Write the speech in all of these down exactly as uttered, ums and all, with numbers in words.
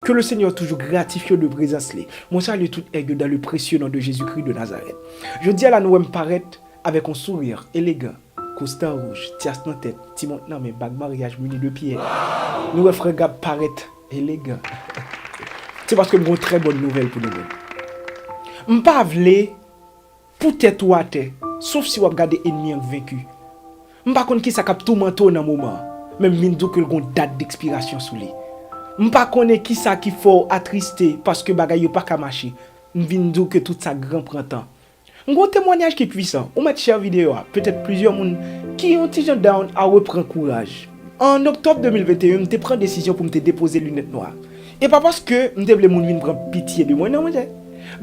Ke le Senyè toujou gratifye w de prezans li. Mwen salye tout èg yo dans le précieux nom de Jésus-Christ de Nazareth. Jodi a la nou wè m parèt avèk yon souri elegan, kostan wouj, tyas nan tèt, ti mont nan men, bag maryaj mini de pyè. Nou wè frè Gab parèt elegan. Se paske m gen yon trè bòn nouvèl pou nou menm. M pa vle pou tèt ou atè, sof si w ap gade ènmi an k venki. M pa konn kisa k ap toumante w nan moman an, men m vin di w ke l gen yon dat dekspirasyon sou li. M pa konnen kisa ki fè w atriste paske bagay yo pa ka mache. M vin di w ke tout sa gran pran tan. M gen yon temwanyaj ki pwisan. Ou mèt share videyo a. Petèt plizyè moun ki yon ti jan down a repran kouraj. An oktòb de mil venteyen, m te pran desizyon pou m te depoze linèt nwa. E pa paske m te vle moun vin pran pitye de mwen, non, monchè.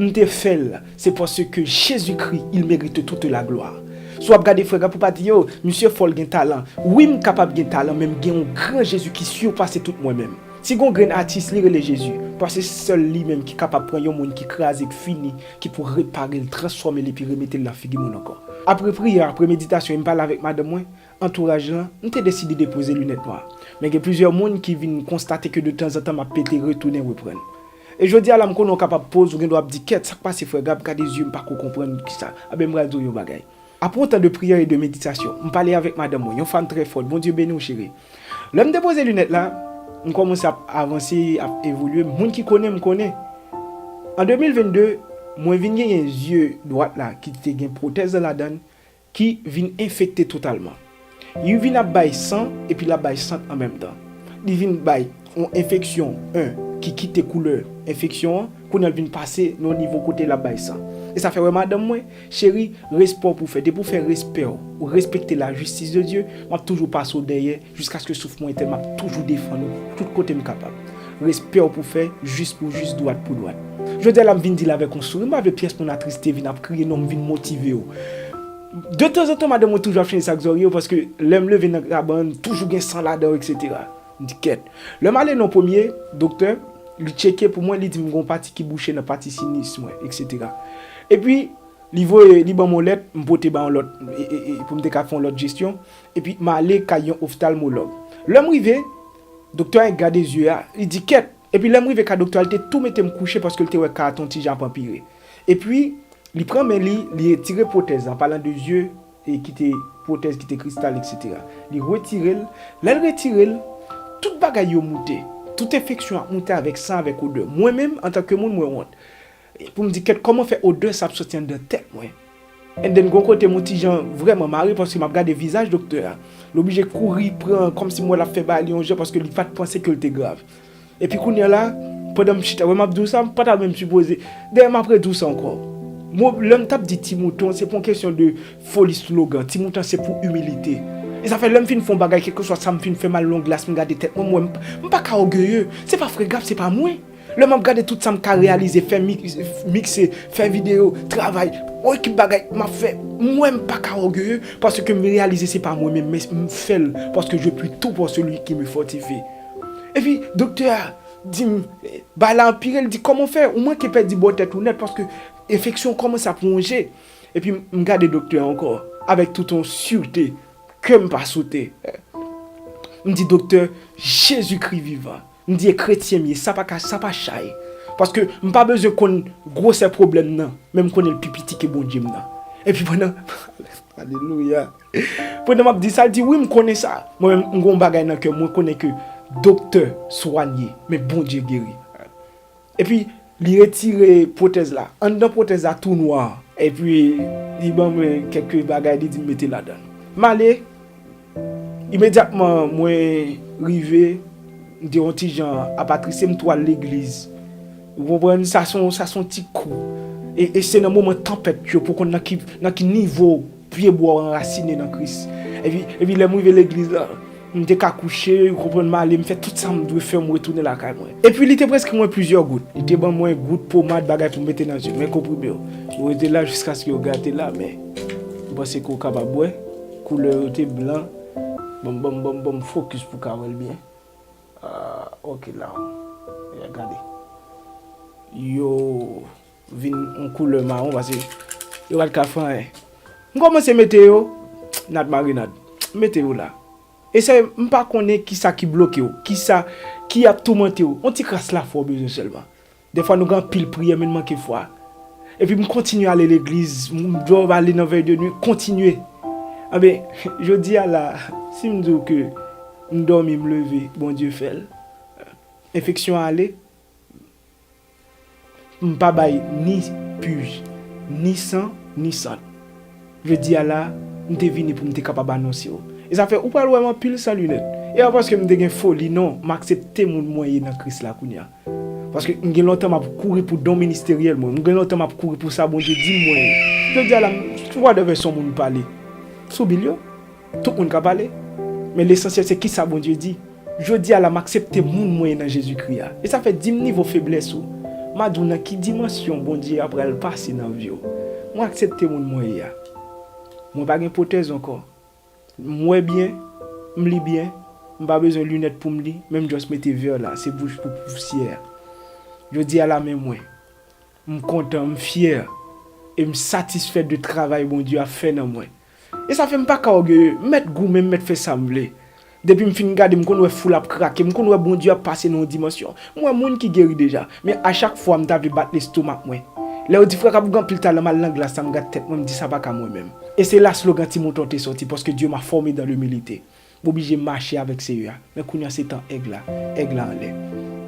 M te fè l, se paske Jezikri, il mérite toute la gloire. Si w ap gade frè Gab, ou pa di, yo, misye fò, l gen talan. Wi, m kapab gen talan, men m gen yon gran Jezi ki sipase tout mwen menm. Si gen yon grenn atis, li rele Jezi, paske se sèl li menm ki kapab pran yon moun ki kraze, k fini, ki pou repare l, transfòme l epi remete l nan figi moun ankò. Apre priyè, apre meditasyon, e m pale avèk madanm mwen, antouraj lan, m te deside depoze linèt nwa. Men gen plizyè moun ki vin konstate ke de tanzantan m ap pete, retounen, reprann. E jodi a la, m konnen w kapab poze, ou gen dwa ap di, kèt, sa k pase frè Gab, gade zye m, m pa ko konprann kisa. Anben, m pral di w yon bagay. Apre yon tan de priyè e de meditasyon, m pale avèk madanm mwen, yon fanm trè fòt, Bondye beni w, cheri. Lè m depoze linèt la, m kòmanse ap avanse, ap evolye, moun ki konnen m, konnen. An de mil vennde, mwen vin genyen zye dwat la, ki te gen pwotèz lan ladan l, ki vin enfekte totalman. Li vin ap bay san, epi l ap bay sant an menm tan. Li vin bay yon enfeksyon, en, ki kite koulè enfeksyon an, kounye a l vin pase nan yon nivo kote l ap bay san. E sa fè, wè, madanm mwen, cheri, respè w pou fè. Depi w fè respè w, ou respekte la justice de Dieu, m ap toujou pase w dèyè, jiskaske souf mwen etèn, m ap toujou defann ou tout kote m kapab. Respè w pou fè, jis pou jis, dwat pou dwat. Jodi a la, m vin di l avèk yon souri, m pa vle pyès moun atriste, vin ap kriye, non, m vin motive w. De tanzantan, madanm mwen toujou ap chanje sak zòrye yo, paske lè m leve nan kabann, toujou gen san ladan yo, etsetera. M di, kèt. Lè m ale nan premye doktè, li tcheke pou mwen, li di m gen yon pati ki bouche nan pati sinis mwen, etsetera. Epi, li voye, li ban m yon lèt, m pote ba yon lòt, e, e, e, pou m te ka fè yon lòt jesyon. Epi, m ale kay yon oftalmològ. Lè m rive, doktè a gade zye a, li di, kèt. Epi, lè m rive kay doktè a, li te tou mete m kouche paske l te wè ka a t on ti jan ap anpire. Epi, li pran men li, li retire pwotèz la, an palan de zye, e ki te pwotèz ki te kristal, etsetera. Li retire l. Lè l retire l, tout bagay yo moute. Tout enfeksyon ap moute avèk san, avèk odè. Mwen menm, antanke moun, mwen wont. Pou m di, kèt, kòman fè odè sa ap soti anndan tèt mwen? And then, gon kote m on ti jan vrèman mare, paske m ap gade vizaj doktè a. L oblije kouri pran, kòmsi m wè l ap fè bagay li yon jan, paske li pa t panse ke l te grav. Epi kounye a la, pandan m chita, wè m ap di w sa, m pa ta menm sipoze. Dayè, m ap redi w sa ankò. Mo, lè m t ap di ti mouton, se pa yon kesyon de foli slogan. Ti mouton se pou imilite. E sa fè lè m fin fè yon bagay, kèlkeswa sa m fin fè mal, long las, m gade tèt mwen, m wè m, m pa ka ògeye. Se pa frè Gab, se pa mwen. Lè m ap gade tout sa m ka reyalize, fè mi-, mikse, fè videyo, travay, yon ekip bagay m ap fè, m wè m pa ka ògeye, paske m reyalize se pa mwen menm, men m fè l, paske je puis tout par celui qui me fortifie. Epi, doktè a di m, bagay la anpire, l di, kòman w fè? Ou manke pèdi bò tèt ou nèt, paske enfeksyon kòmanse ap wonje. Epi, m gade doktè a ankò, avèk tout yon sirte, kè m pa sote. M di, doktè, Jezikri vivan. M di, e kretyen m ye, sa pa ka, sa pa chay. Paske m pa bezwen konn gwosè pwoblèm nan, men m konnen l pi piti ke Bondye m nan. Epi pandan, alelouya. Pandan m ap di sa, l di, wi, m konnen sa. Mwen menm, m gen yon bagay nan kè m, mwen konnen ke doktè swanye, men Bondye geri. Epi, li retire pwotèz la. Anndan pwotèz la tou nwa. Epi, li ban mwen kèk bagay, li di m mete ladan l. M ale, imedyatman mwen rive, m te yon ti jan ap atriste, m tou al legliz. Ou konprann? Sa se yon, sa se yon ti kou. E, e se nan moman tanpèt yo pou konn nan ki, nan ki nivo pye bwa w anrasine nan Kris. Epi, epi lè m rive legliz la, m te ka kouche, ou konprann, m ale, m fè tout sa m dwe fè, m retounen lakay mwen. Epi li te preskri mwen plizyè gout. Li te ban mwen gout, pomad, bagay pou m mete nan zye m, men konprime yo. Yo rete la jiskaske yo gate la, men m panse ke w kapab wè. Koulè yo te blan. Ban m, ban m, ban m, ban m fokis pou w ka wè l byen. Ah, ok, la. Ya, gade. Yo vin yon koulè mawon, paske yo pa t ka fè anyen. M kòmanse mete yo, nad marinad. M mete yo la. E se, m pa konnen kisa ki bloke yo, kisa, ki ap toumante w. Yon ti kras lafwa w bezwen sèlman. Dèfwa nou gen anpil priyè, men n manke fwa. Epi m kontinye ale legliz, m dwe ale nan vèy de nwi, kontinye. Anben, jodi a la, si m di w ke m dòmi, m leve, Bondye fè l. Enfeksyon an ale, m pa bay ni pij, ni san, ni sant. Jodi a la, m te vini pou m te kapab anonse w. E sa fè ou pral wè m anpil san linèt. E pa paske m te gen foli, non, m aksepte moun mwen ye nan Kris la kounye a. Paske m gen lontan m ap kouri pou don ministeryèl mwen. M gen lontan m ap kouri pou sa Bondye di m mwen ye. Jodi a la, m, whatever son moun pale. Sou bil yo, tout moun ka pale. Men lesansyèl se kisa Bondye di. Jodi a la, m aksepte moun mwen ye nan Jezikri a. E sa fè di m nivo feblès ou. M a di w nan ki dimansyon Bondye a pral pase nan vi w. Mwen aksepte moun mwen ye a. Mwen pa gen pwotèz ankò. M wè byen, m li byen, m pa bezwen linèt pou m li, men m just mete vè la, se bouch pou pousyè. Jodi a la, men mwen. M kontan, m fyè, e m satisfè de travay Bondye ap fè nan mwen. E sa fè m pa ka ògeye, m mèt goumen, m mèt fè sa m vle. Depi m fin gade, m konn wè foul ap krake, m konn wè Bondye ap pase nan yon dimansyon. M wè moun ki geri deja, men a chak fwa m ta vle bat lestomak mwen. Lè yo di frè Kap gen anpil talan, m al nan glas la, m gad tèt mwen, m di sa pa ka mwen menm. E se la slogan Ti Mouton te sòti, paske Dieu m'a formé dans l'humilité. M oblije mache avèk Seyè a. Men kounye a se tan èg la. Èg la anlè.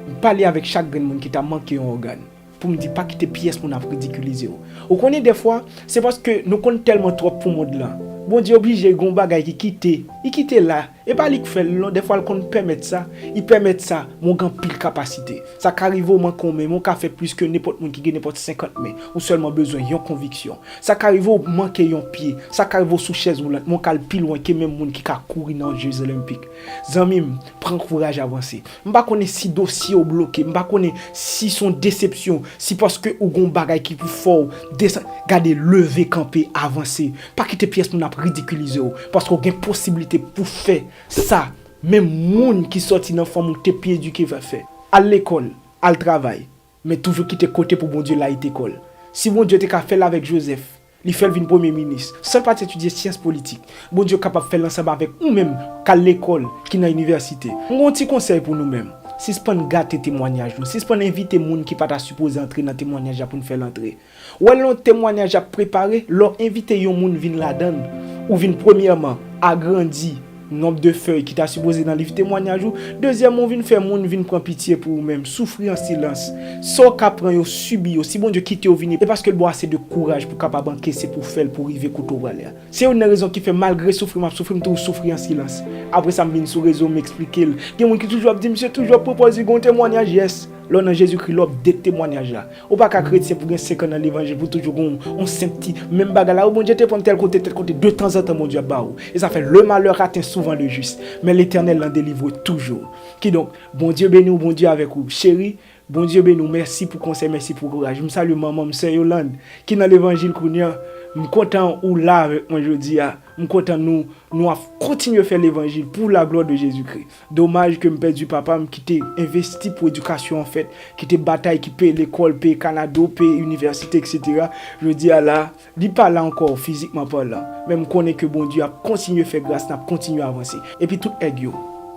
M pale avèk chak grenn moun ki ta manke yon ògàn. Pou m di pa kite pyès moun ap ridikilize w. Ou konnen dèfwa, se paske nou konn tèlman twòp pou mond lan. Bondye oblije gen yon bagay ki kite. Li kite la. E pa li k fè l non, dèfwa l konn pèmèt sa. Li pèmèt sa, men w gen anpil kapasite. Sa ka rive w manke yon men, men w ka fè plis ke nenpòt moun ki gen nenpòt senkant men. Ou sèlman bezwen yon konviksyon. Sa ka rive w manke yon pye, sa ka rive w sou chèz woulant, men w ka al pi lwen ke menm moun ki ka kouri nan Jeux Olympiques. Zanmi m, pran kouraj avanse. M pa konnen si dosye w bloke, m pa konnen si s on desepsyon, si paske ou gon bagay ki pou fè w desann, gade, leve kanpe, avanse. Pa kite pyès moun ap ridikilize w, paske w gen posiblite pou fè sa menm moun ki sòti nan fanmi w te pi edike va fè. Al lekòl, al travay. Men toujou kite kote pou Bondye layite kò l. Si Bondye te ka fè l avèk Jozèf, li fè l vin premye minis, san l pa t etidye syans politik, Bondye kapab fè l ansanm avèk ou menm k al lekòl, ki nan inivèsite. M gen yon ti konsèy pou nou menm. Sispann gate temwanyaj nou. Sispann envite moun ki pa ta sipoze antre nan temwanyaj la pou n fè l antre. Ou wè lè yon temwanyaj ap prepare, lè w envite yon moun vin ladan l, ou vin premyèman agrandi nonb de fèy ki ta sipoze nan liv temwanyaj ou, dezyèmman ou vin fè moun vin pran pitye pou ou menm, soufri an silans. Sa w ka pran yo, sibi yo, si Bondye kite w vini, e paske l ba w ase de kouraj pou w kapab ankese pou w fè l pou w rive kote w prale a. Se youn nan rezon ki fè malgre soufri m ap soufri, m toujou soufri an silans. Apre sa m vin sou rezo, m eksplike l. Gen moun ki toujou ap di, "Misye toujou ap pwopòze gen yon temwanyaj." Yes, lè w nan Jezikri, lè w ap det temwanyaj la. Ou pa ka kretyen pou gen senk an nan levanjil pou toujou gen yon, yon senp ti, menm bagay la, "O Bondye te pran m tèl kote, tèl kote." De tanzantan, Bondye ap ba ou. E sa fè, le malheur atteint souvent le juste, men Letènèl lan delivre toujou. Kidonk, Bondye beni w, Bondye avèk ou. Cheri, Bondye beni w, mèsi pou konsèy, mèsi pou kouraj. M salye manman m, sè Yolande, ki nan levanjil kounye a. M kontan ou la avèk mwen jodi a. M kontan nou, nou ap kontinye fè levanjil pour la gloire de Jésus-Christ. Domaj ke m pèdi papa m ki te envesti pou edikasyon an fèt, ki te batay, ki peye lekòl, peye Kanado, peye inivèsite, et cetera. Jodi a la, li pa la ankò fizikman palan, men m konnen ke Bondye ap kontinye fè gras, n ap kontinye avanse. Epi tout èg yo,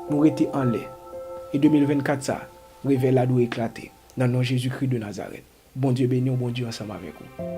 nou rete anlè. E de mil vennkat sa, revèy la dwe eklate. Nan non Jezikri de Nazarèt. Bondye beni w, Bondye ansanm avèk ou.